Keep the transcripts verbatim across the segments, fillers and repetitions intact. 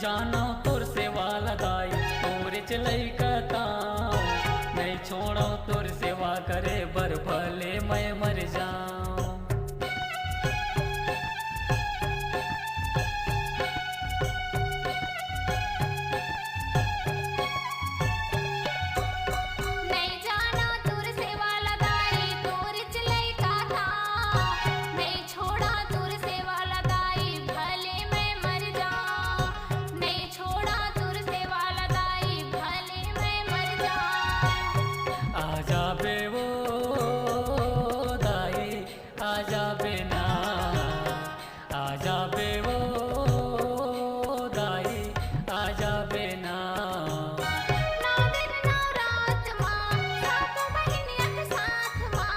जानव तोर सेवा ला दाई, तोरेच लइका तांव। नइ छोड़व तोर सेवा करे बर, भले मैं मर जांव। नइ जानव तोर सेवा ला दाई, तोरेच लइका तांव। नइ छोड़व तोर सेवा ला दाई, भले मैं मर जांव। नइ छोड़व तोर सेवा ला दाई, भले मैं मर जांव। आ जाबे वो दाई, आ जाबे ना, आ जाबे वो दाई, आ जाबे ना। नौ दिन नौ रात मा, सातों बहिन एक साथ मा।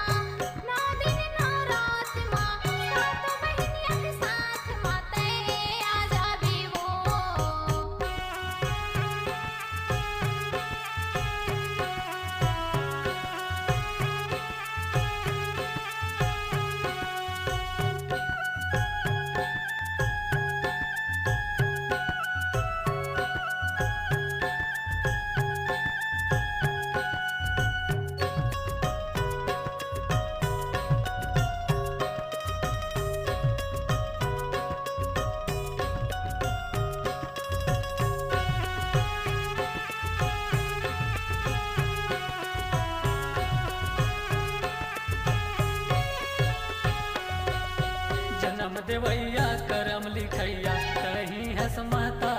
नौ दिन नौ रात मा, सातों बहिन एक साथ मा, तैं आ जाबे वो। जनम देवइया, करम लिखइया, तहीं हस महता